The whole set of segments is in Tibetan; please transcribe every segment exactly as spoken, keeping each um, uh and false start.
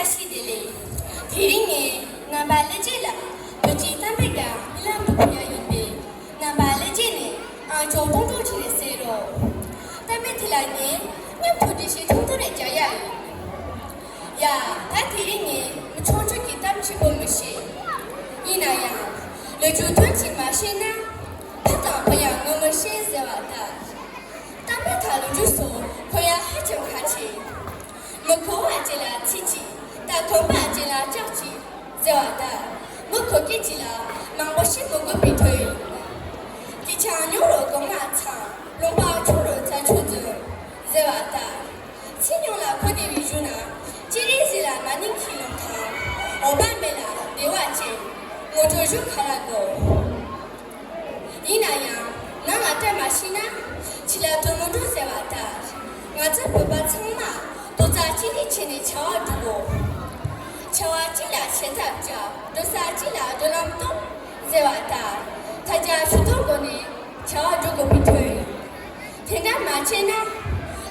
བཀྲ་ཤིས་བདེ་ལེགས། དེ་རིང་ངས་རྣམ་པ་ཀླད་རྒྱས་ལ་བོད་ཀྱི་གཏམ་དཔེ་འགའ་ལམ་དུ་ཕུལ་ཡ་ཡིན་པས། རྣམ་པ་ཀླད་རྒྱས་ནས་ཨང་ཅོག་ཏོང་ཏོ་བྱས་ནས་གསན་རོགས། གཏམ་དཔེ་དེ་ལ་ངས་མཉམ་དུ་འགྲེལ་བཤད་ཐུང་ཐུང་རེ་རྒྱག་ཡ་ཡིན། ཡ། ད་དེ་རིང་ངས་མི་ཆུང་ཆུང་གི་གཏམ་ཆེན་པོ་མི་བཤད། ཡིན་ན་ཡང་། ལོ་རྒྱུས་དོན་གཅིག་མ་ཤེས་ན། ཕ་དང་བུ་ཡང་ངོ་མི་ཤེས་ཟེར་བ་ལྟར། གཏམ་དཔེ་དང་ལོ་རྒྱུས་སོགས་གོ་ཡ་ཧ་ཅང་ཁག་ཆེ། མི་གོ་བ་ཅིག་ལ་ཚིག་གཅིག་ད་གོམ་པ་ཅིག་ལ་ལྕགས་གཅིག་ཟེར་བ་ལྟར། མི་གོ་སྐད་ཅིག་ལ་མང་པོ་ཞིག་མི་དགོས་པའི་དོན་ཡིན། སྐད་ཆ་ཉུང་རུ་གོ་ང་ཚང་། ལུང་པ་ཆུང་རུ་ཚ་ཆུ་འཛིན་ཟེར་བ་ལྟར། ཚིག་ཉུང་ལ་གོ་བདེ་བའི་གཞུང་ན། སྤྱན་རས་གཟིགས་ལ་མ་ཎི་ཁས་ལོངས་དང་། འོད་དཔག་མེད་ལ་བདེ་བ་ཅན། ངོ་སྤྲོད་ཞུ་ག་ར་དགོས། ཡིན་ན་ཡང་། ནང་ལ་བཀྲ་མ་ཤིས་ན། ཕྱི་ལ་དོན་མི་འགྲུབ་ཟེར་བ་ལྟར། ང་ཚོ་བོད་པ་ཚང་མ་རྡོག་རྩ་གཅིག་སྒྲིལ་བྱས་ནས་བྱ་བ་སྒྲུབ་དགོས། བྱ་བ་གཅིག་ལ་བྱེད་ཐབས་བྱ། འགྲོ་ས་གཅིག་ལ་འགྲོ་ལམ་སྟོན་ཟེར་བ་ལྟར། ཐ་ཆད་ཞུ་དོན་སྒོ་ནས་བྱ་བ་སྒྲུབ་དགོས་པའི་དོན་ཡིན། དེ་འདྲ་མ་བྱས་ན།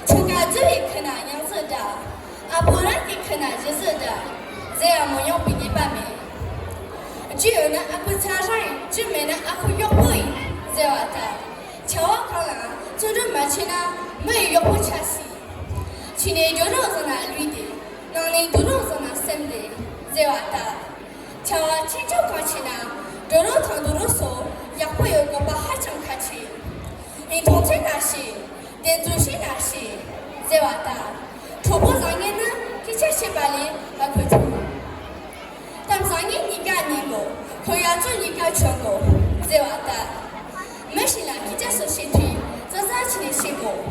ཆུང་ཀ་རྫི་བའི་ཁུ་ན་ཡང་རྫི་འདྲ། ཨ་ཕོ་རང་གི་ཁུ་ན་རྗེ་རྫི་འདྲ། ཟེར་ཡང་མི་ཡོང་པའི་ངེས་པ་མེད། རྒྱུ་ཡོད་ན་ཨ་ཁུ་ཚ་ཧྲང་ཡིན། རྒྱུ་མེད་ན་ཨ་ཁུ་གཡོག་པོ་ཡིན་ཟེར་བ་ལྟར། བྱ་བ་གང་ལའང་བརྩོན་འགྲུས་མ་བྱས་ན་མི་ཡི་གཡོག་པོ་ཆགས་སྲིད། ཕྱི་ནས་སྒྲོ་འདོགས་བཟུང་ན་ལུས་ཏེ། ནང་ནས་སྡུག་རུས་བཟུང་ན་སེམས་བདེ་ཟེར་བ་ལྟར། བྱ་བ་ཆེ་ཆུང་གང་བྱས་ན་སྒྲོ་འདོགས་དང་སྡུག་རུས་སོགས་ཡག་པོ་ཡོད་དགོས་པ་ཧ་ཅང་ཁག་ཆེ། ཡིན་མཐོང་ཆེན་ན་ཤེས། བདེན་རྫུན་ཤེས་ན་ཤེས་ཟེར་བ་ལྟར། གྲོགས་པོ་བཟང་ངན་ནི་སྐད་ཆ་བཤད་པ་ལས་མ་གོ་ཐུབ། གཏམ་བཟང་ངན་གཉིས་ཀ་ཉན་དགོས། ཁོ་ཡ་རྩོད་གཉིས་ཀ་ཆོད་དགོས་ཟེར་བ་ལྟར། མི་ཞིག་ལ་སྐད་ཆ་སོགས་བཤད་དུས་ཙག་ཙག་བྱས་ནས་བཤད་དགོས།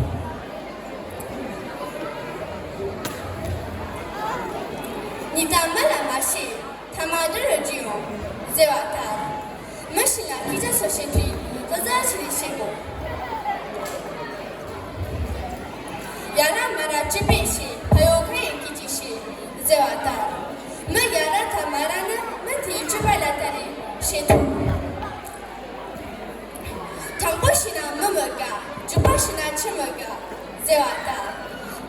ཉི་ཟླ་མི་ལ་མ་བཤད། ཐ་མ་འདི་རུ་བརྗེད་ཡོང་ཟེར་བ་ལྟར། མི་ཞིག་ལ་སྐད་ཆ་སོགས་བཤད་དུས་ཙག་ཙག་བྱས་ནས་བཤད་དགོས། ཡ་ར་མ་ར་སྤྱི་པས་བཤད། ཕ་ཡོད་ཁ་ཡི་སྐད་ཀྱིས་བཤད་ཟེར་བ་ལྟར། མི་ཡ་ར་དང་མ་ར་ནི་མི་དེའི་སྤྱོད་པ་ལ་ལྟ་རེ་བཤད་ཐུབ། དྲང་པོ་བཤད་ན་མི་མི་དགའ། རྒྱུག་པ་བཤད་ན་ཆུ་མི་དགའ་ཟེར་བ་ལྟར།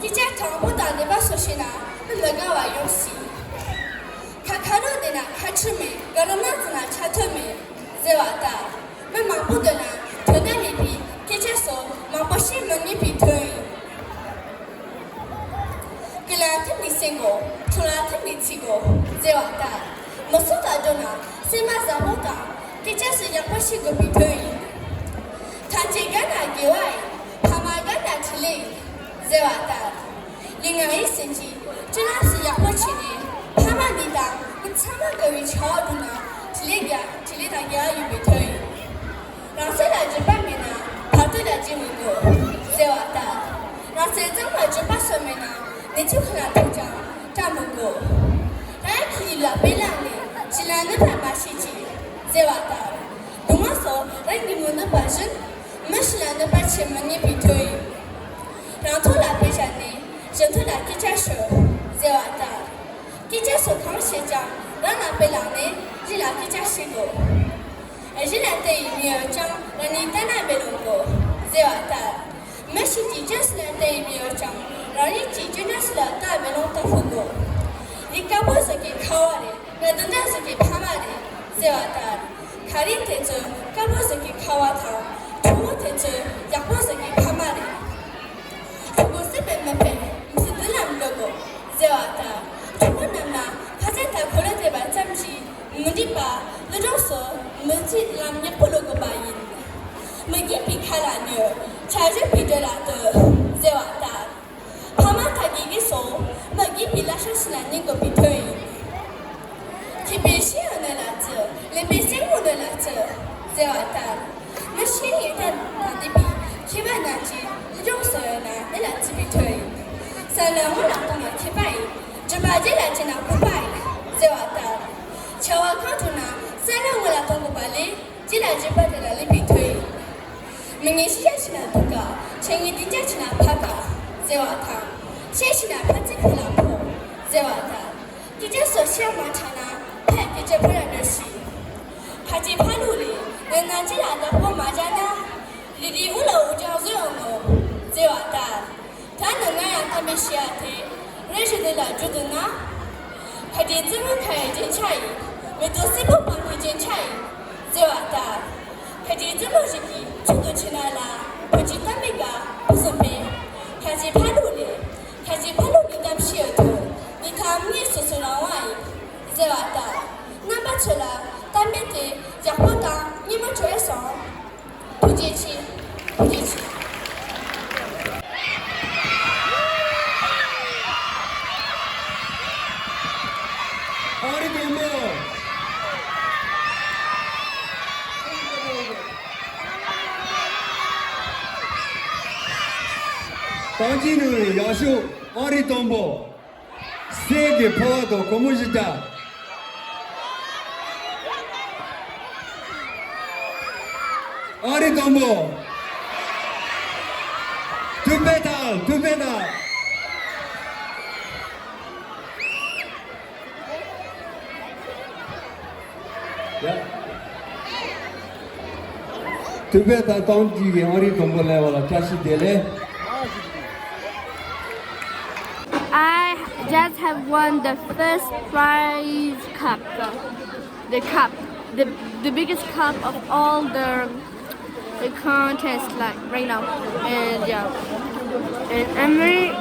སྐད་ཆ་དྲང་པོ་དང་བདེན་པ་སོགས་བཤད་ན་མི་མི་དགའ་བ་ཡོང་སྲིད། ཁ་ཁ་རུ་བསྡད་ན་ཁ་ཆུ་མེད། དགའ་རུ་ན་བརྩིས་ན་ཆ་ཐོན་མེད་ཟེར་བ་ལྟར། མི་མང་པོ་འདུ་ན་དོན་དག་མེད་པའི་སྐད་ཆ་སོགས་མང་པོ་བཤད་མི་ཉན་པའི་དོན་ཡིན། སྐུ་ལ་ཐིམ་ནས་གསན་དགོས། ཁྲོ་ལ་ཐིམ་ནས་འཚིག་དགོས་ཟེར་བ་ལྟར། མི་ཚོགས་དང་འགྲོགས་ན་སེམས་པ་བཟང་པོ་དང་སྐད་ཆ་སོགས་ཡག་པོ་བཤད་དགོས་པའི་དོན་ཡིན། ཐམས་ཅད་དགའ་ན་དགེ་བ་ཡིན། ཕ་མ་དགའ་ན་འཕྲིན་ལས་ཡིན་ཟེར་བ་ལྟར། ལུས་ངག་ཡིད་གསུམ་གྱི་སྤྱོད་ལམ་སོགས་ཡག་པོ་བྱས་ནས་ཕ་མ་གཉིས་དང་མི་ཚང་མ་དགའ་བའི་བྱ་བ་བསྒྲུབས་ན་འཕྲིན་ལས་དགའ། འཕྲིན་ལས་དང་དགེ་བ་ཡོད་པའི་དོན་ཡིན། རང་སྲོག་ལ་འཇིགས་པ་མེད་ན་བར་དོ་ལ་འཇིགས་མི་དགོས་ཟེར་བ་ལྟར། རང་སྲོག་གཙང་མ་འཇིགས་པ་སོགས་མེད་ན་ནད་ཐོག་ཁ་ལ་ཐུག་ཀྱང་སྐྲག་མི་དགོས། རང་གི་ལུས་ལ་དཔེ་བླངས་ནས་གཞན་ལ་གནོད་པ་མ་བྱེད་ཅིག་ཟེར་བ་ལྟར། སྡུག་བསྔལ་སོགས་རང་གིས་མི་གནོད་པ་བཞིན་མི་ཞིག་ལ་གནོད་པ་བྱེད་མི་ཉན་པའི་དོན་ཡིན། རང་ཐོག་ལ་དཔེ་བཞག་ནས་གཞན་ཐོག་ལ་སྐད་ཆ་ཤོད་ཟེར་བ་ལྟར། སྐད་ཆ་སོགས་གང་བཤད་ཀྱང་རང་ལ་དཔེ་བླངས་ནས་གཞན་ལ་སྐད་ཆ་བཤད་དགོས། གཞན་ལ་བལྟ་བའི་མིག་ཡོད་ཀྱང་རང་ཉིད་ལྟ་ན་མི་ལོང་གོ་ཟེར་བ་ལྟར། མི་ཞིག་གིས་སྐྱོན་སུ་ལ་བལྟ་བའི་མིག་ཡོད་ཀྱང་རང་ཉིད་ཀྱི་སྐྱོན་འདྲ་སུ་ལ་ལྟ་མི་ལོང་ལྟ་ཕོད་གོ། རི་དཀར་པོ་ཟིག་གི་ཁ་བ་རེད། རི་དུ་འདྲ་ཟིག་གི་ཕ་མ་རེད་ཟེར་བ་ལྟར། གངས་རི་དེ་ཚོ་དཀར་པོ་ཟིག་གི་ཁ་བ་དང་ཁྲོ་བོ་དེ་ཚོ་ཡག་པོ་ཟིག་གི་ཕ་མ་རེད། ཕྲུ་གུ་སྲིད་པའི་མི་ཕན་མི་སྲིད་དུ་ལམ་འགྲོ་དགོས་ཟེར་བ་ལྟར། ཕྲུ་གུ་རྣམས་ལ་ཁ་ཟས་དང་གོ་ལ་སྤྲད་པ་ཙམ་གྱིས་མི་འགྲིག་པ། ལུས་སྦྱོང་སོགས་མི་ཚེའི་ལམ་ཡག་པོ་སློབ་དགོས་པ་ཡིན། མི་རྒན་པའི་ཁ་ལ་ཉོན། ཆ་ཞན་པའི་འགྲོས་ལ་ལྟོས་ཟེར་བ་ལྟར། ཕ་མ་དང་དགེ་རྒན་སོགས་མི་རྒན་པའི་བསླབ་བྱ་སུ་ལ་ཉན་དགོས་པའི་དོན་ཡིན། མཁས་པའི་ཤེས་ཡོན་ནོར་ལ་བརྩི། ལེགས་པའི་སེམས་ངོ་ནོར་ལ་བརྩི་ཟེར་བ་ལྟར། མི་ཤེས་ཡོན་དང་ལྡན་པའི་མཁས་པ་རྣམས་ཀྱིས་ལུས་སྦྱོང་སོགས་ཡོད་ན་ནོར་ལ་བརྩི་བའི་དོན་ཡིན། བསམ་བློ་སྔོན་ལ་གཏོང་བ་མཁས་པ་ཡིན། སྤྱོད་པ་རྗེས་ལ་བརྩི་ན་སྤོབས་པ་ཡིན་ཟེར་བ་ལྟར། བྱ་བ་གང་བསྒྲུབ་ན་བསམ་བློ་སྔོན་ལ་གཏོང་དགོས་པ་ལས། རྗེས་ལ་འཇིགས་པ་དེ་ལ་ལེགས་པའི་དོན་ཡིན། མི་ངན་ཤི་ཡ་ཤི་ན་སྡུག་ག་ཆེ་ངན་སྡིག་ཅན་ཤི་ན་ཕ་ག་ཟེར་བ་དང་། ཤི་ཤི་ན་ཕ་ཚིག་ཕུ་ལ་ཕོ་ཟེར་བ་དང་། སྐད་ཆ་སོགས་བཤད་མ་ཁྲ་ན་ཕ་སྐད་ཆ་ཕུ་ལ་འགྲོ་ཤི། ཕ་ཆེ་ཕ་ལུག་ལས་ངན་ན་ཅི་ལ་བདག་པོ་མ་བྱ་ན། ལི་ལི་འུ་ལ་འུ་ཅག་བཟོས་འོང་ངོ་ཟེར་བ་ལྟར། ད་ནི་ང་ཡང་གཏམ་དཔེ་བཤད་ཡ་དེ་རེ་ཞིག་འདི་ལ་རྒྱུ་འདུག་ན། ཁ་ཆེའི་རྩེད་མོ་ཁ་ཡི་རྒྱན་ཆ་ཡིན། མེ་ཏོག་སེར་པོ་སྤང་ཁའི་རྒྱན་ཆ་ཡིན། ཟེར་བ་ལྟར། ཁ་ཆེའི་རྩེད་མོ་རིགས་ཀྱི་ཚུལ་དུ་ཕྱིན་ན་ལ། བོད་ཀྱི་གཏམ་དཔེ་འགའ་ཕུན་སུམ་སྤེལ། ཁ་ཆེའི་ཕ་ལུགས་ལས། ཁ་ཆེའི་ཕ་ལུགས་ཀྱི་གཏམ་བཤད་ཐོག་མི་ཁམས་དངོས་སུ་གསོ་རང་དབང་ཡིན། ཟེར་བ་ལྟར། རྣམ་པ་ཚོ་ལ་གཏམ་དཔེ་དེ་ཡག་པོ་དང་སྙན་མོ་བྱས་སོང་། ཐུགས་རྗེ་ཆེ། ཐུགས་རྗེ་ཆེ། ཨ་རི་དང་པོ། གངས་ཅན་ནང་བའི་ཡག་ཤོས་ཨ་རི་དང་པོ། གསེར་གྱི་ཕོ་བ་དང་སྒོར་མོ་བཞི་སྟེར། ཨ་རི་དང་པོ། ཐུག་པའི་ཐག་ཐུག་པའི་ཐག་ཡ། ཐུག་པའི་ཐག་སྟོང་གཅིག་གི་ཨང་རིམ་དང་པོ་ལེན་པ་ལ་བཀྲ་ཤིས་བདེ་ལེགས། I just have won the first prize cup, the cup, the, the biggest cup of all the, the contest, like, right now. And yeah, and I'm very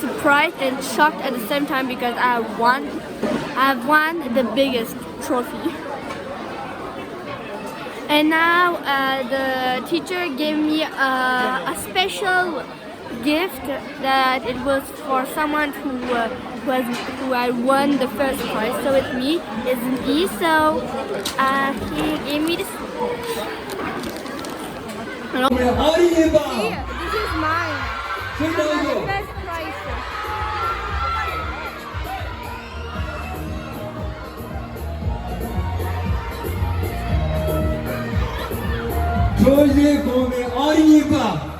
surprised and shocked at the same time because I won, I've won the biggest trophy. And now uh, the teacher gave me a, a special gift that it was for someone who uh, was who I won the first prize. So it's me, it's me. So uh, he gave me this. See, this is mine. I got the first prize. ཁྲོ་ཞེས་གོང་མའི་ཨ་རི་གཉིས་པ།